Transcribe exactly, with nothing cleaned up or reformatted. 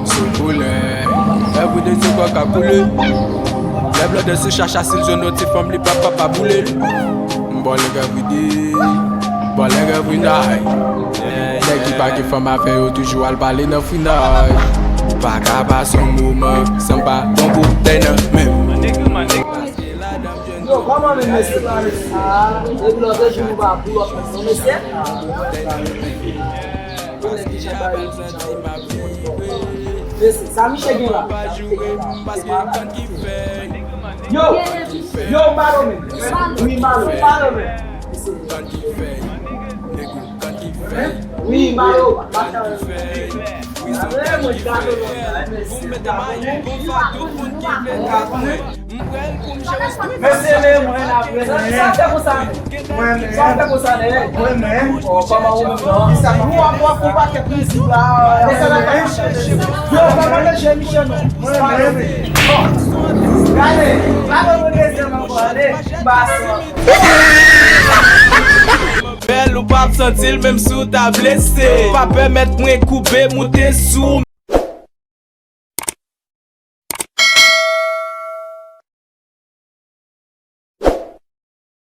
Sou koulè, everyday se kòk ap koule. Lè blòdè se chacha, si l jwenn yon ti fanm, li pa papa boule l. M bòlèg everyday, bòlèg every night. Nèg ki pa gen fanm avè yo toujou al pale nan frinay. Pa ka pase yon moman san pa pran boutèy nan men m. Yo, kòman men mesye? Ah, depi lòt jou nou pa pull up non mesye. Mesye, sa misye gen la? Yo, yo, Malo men. Wi, Malo, Malo men. Wi, Malo. Mwen gade lòt la, mesye. Mesye, men mwen ap renmen. Sa fè konsa? Mwen menm. Sa fè konsa, nèg? Mwen menm. Oh, kòman ou menm non? Ou ap wap pou pakèt mizik la. Mwen menm. Yo, kòman mesye, misye non? Mwen menm. Bon. Gade, gade mwen dezyèm ankò, ale. Bas. Bèl ou p ap santi l menm si w ta blese. Pa pèmèt mwen koube moute sou